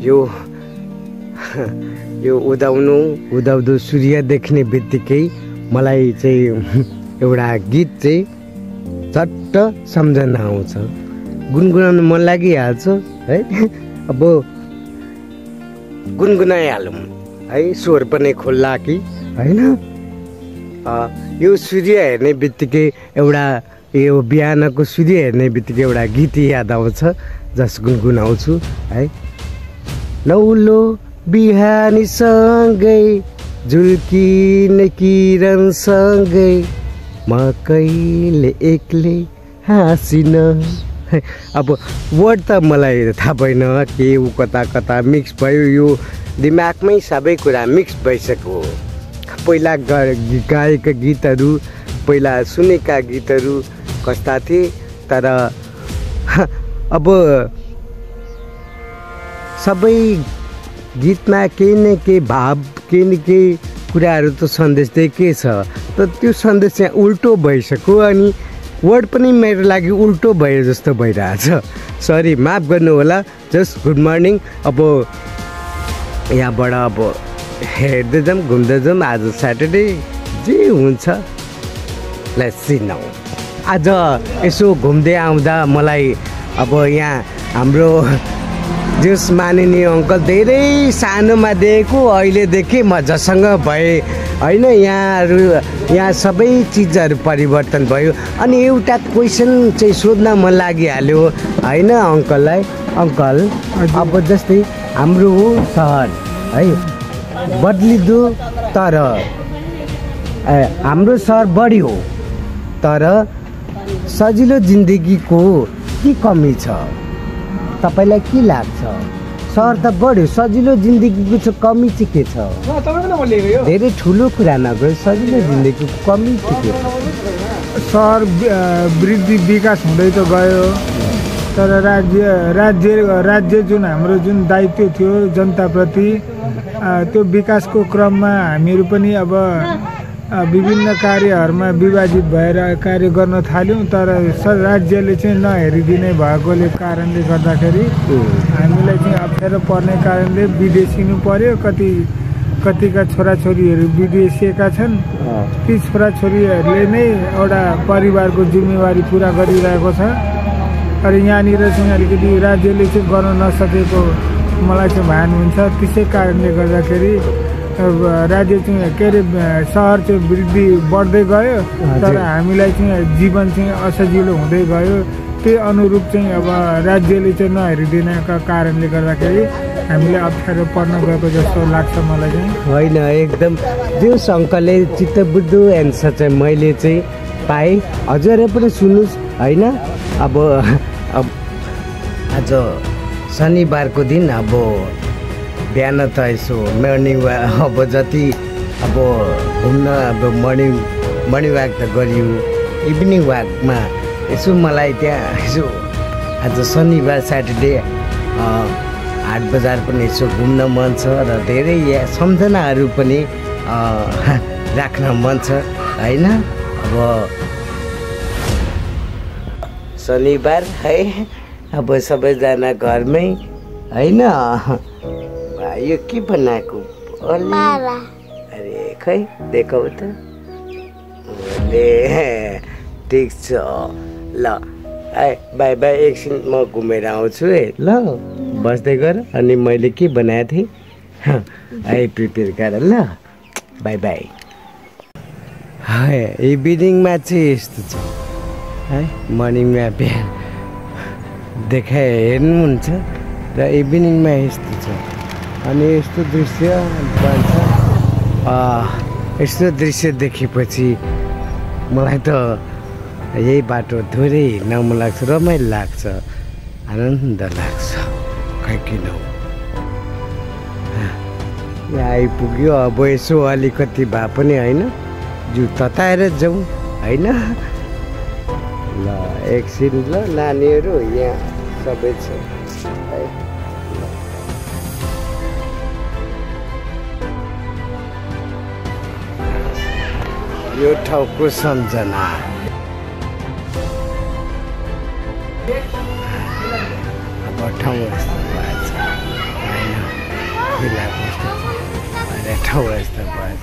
यो यो उदाउँदो सूर्य देख्ने बित्तिकै मलाई चाहिँ एउटा गीत चाहिँ झट्ट सम्झना आउँछ, गुनगुनाउनु मन लागिहाल्छ है। अब गुनगुनाइहालौँ है, स्वर पनि खोल्ला कि होइन। यो सूर्य हेर्ने बित्तिकै एउटा यो बिहानको सूर्य हेर्ने बित्तिकै एउटा गीत याद आउँछ, जस गुनगुनाउँछु है। नौलो बिहानीसँगै झुल्किने किरणसँगै म कहिले एक्लै हाँसिन। अब वर्ड त मलाई थाहा भएन के ऊ कता कता मिक्स भयो, यो दिमागमै सबै कुरा मिक्स भइसक्यो। पहिला गाएका गीतहरू, पहिला सुनेका गीतहरू कस्ता थिए, तर अब सबै गीतमा केही न केही भाव, केही न केही कुराहरू त सन्देश चाहिँ के छ, तर त्यो सन्देश चाहिँ उल्टो भइसक्यो अनि वर्ड पनि मेरो लागि उल्टो भयो जस्तो भइरहेछ। सरी, माफ गर्नु होला। Just good morning. अब यहाँबाट अब हेर्दै जाऊँ, घुम्दै जाऊँ। आज स्याटरडे जे हुन्छ लेट्स सी नाउ। आज यसो घुम्दै आउँदा मलाई अब यहाँ हाम्रो जस माननीय अङ्कल धेरै सानोमा देखेको अहिले देखेँ मजासँग भए होइन। यहाँ सबै चिजहरू परिवर्तन भयो अनि एउटा क्वेसन चाहिँ सोध्न मन लागिहाल्यो होइन अङ्कललाई। अङ्कल, अब जस्तै हाम्रो सहर है बदलिदो, तर हाम्रो सहर बढ्यो तर सजिलो जिन्दगीको के कमी छ तपाईँलाई के लाग्छ? सहर त बढ्यो, सजिलो जिन्दगीको चाहिँ कमी चाहिँ के छ? धेरै ठुलो कुरा नगयो, सजिलो जिन्दगीको कमी चाहिँ के छ? सहर वृद्धि विकास हुँदै त गयो, तर राज्य जुन हाम्रो जुन दायित्व थियो जनताप्रति, त्यो विकासको क्रममा हामीहरू पनि अब विभिन्न कार्यहरूमा विभाजित भएर कार्य गर्न थाल्यौँ। तर राज्यले चाहिँ नहेरिदिने भएकोले कारणले गर्दाखेरि हामीलाई चाहिँ अप्ठ्यारो पर्ने कारणले विदेशिनु पर्यो। कतिका छोराछोरीहरू विदेशिएका छन्, ती छोराछोरीहरूले नै एउटा परिवारको जिम्मेवारी पुरा गरिरहेको छ। तर यहाँनिर चाहिँ अलिकति राज्यले चाहिँ गर्न नसकेको मलाई चाहिँ भान हुन्छ। त्यसै कारणले गर्दाखेरि राज्य चाहिँ के अरे सहर चाहिँ वृद्धि बढ्दै गयो, तर हामीलाई चाहिँ जीवन चाहिँ असजिलो हुँदै गयो। त्यही अनुरूप चाहिँ अब राज्यले चाहिँ नहेरिदिनका कारणले गर्दाखेरि हामीले अप्ठ्यारो पर्न गएको जस्तो लाग्छ मलाई चाहिँ। होइन, एकदम जोस् अङ्कलले चित्त बुझ्दो एन्सर चाहिँ मैले चाहिँ पाएँ। हजुरले पनि सुन्नुहोस् होइन। अब आज शनिबारको दिन अब बिहान त यसो मर्निङ वाक, अब जति अब घुम्न अब मर्निङ वाक त गरियो, इभिनिङ वाकमा यसो मलाई त्यहाँ यसो आज शनिबार स्याटरडे हाट बजार पनि यसो घुम्न मन छ र धेरै सम्झनाहरू पनि राख्न मन छ होइन। अब शनिबार है, अब सबैजना घरमै होइन। यो के बनाएको? अरे खै देखाऊ त। ठिक छ ल, बाई बाई। एकछिन म घुमेर आउँछु है ल, बस्दै गर। अनि मैले के बनाएको थिएँ है प्रिपेयर गर ल, बाई बाई। इभिनिङमा चाहिँ यस्तो छ है, मर्निङमा बिहान देखाए हेर्नुहुन्छ र इभिनिङमा यस्तो छ। अनि यस्तो दृश्य बन्छ, यस्तो दृश्य देखेपछि मलाई त यही बाटो थोरै हिँड्न मन लाग्छ, रमाइलो लाग्छ, आनन्द लाग्छ। खै किन यहाँ आइपुग्यो। अब यसो अलिकति भए पनि होइन जिउ तताएर जाउँ होइन। ल एकछिन ल, नानीहरू यहाँ सबै छ है। यो ठाउँको सम्झना अब ठाउँ यस्तो भएछ होइन। अवस्था भयो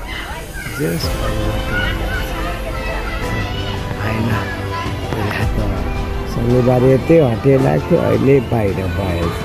जस होइन पहिला त शनिबार यतै हटेर लाग्थ्यो अहिले बाहिर भएछ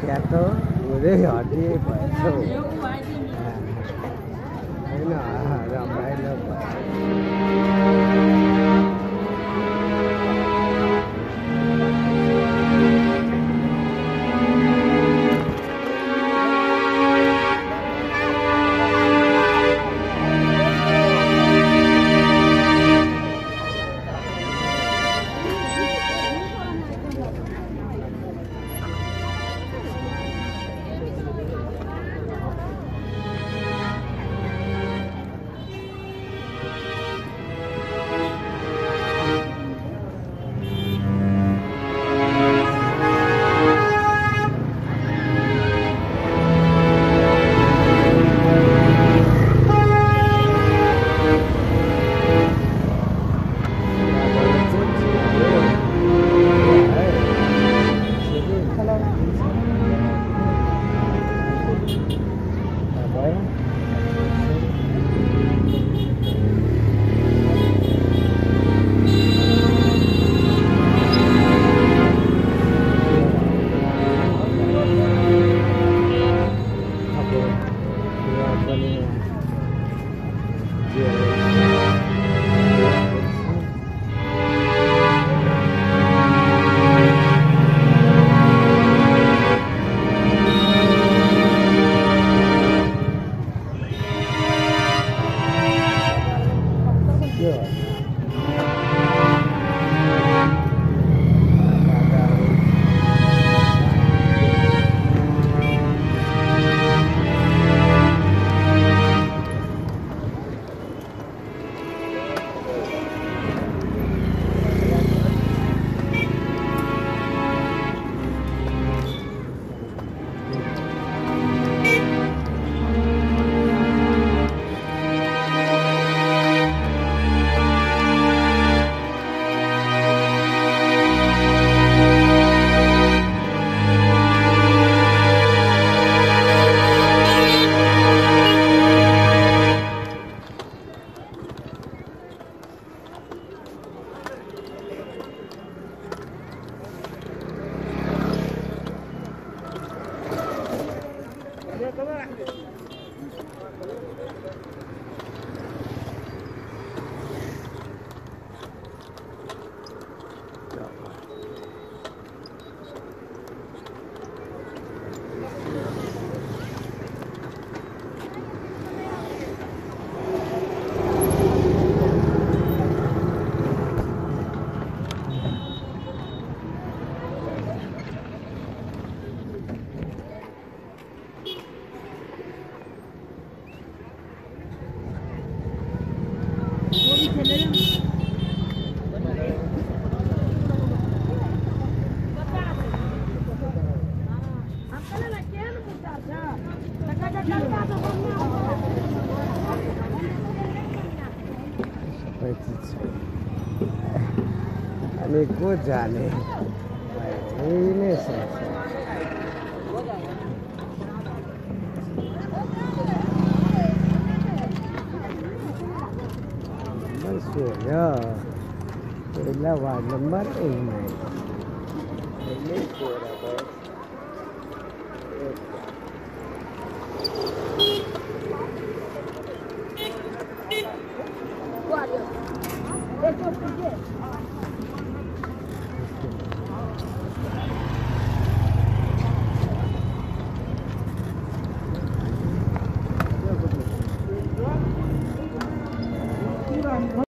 या त पुरै हटिए भएछ होइन रमाइलो अनि को जाने यही नै सक्छ पहिला वार्ड नंबर 19 पहले 13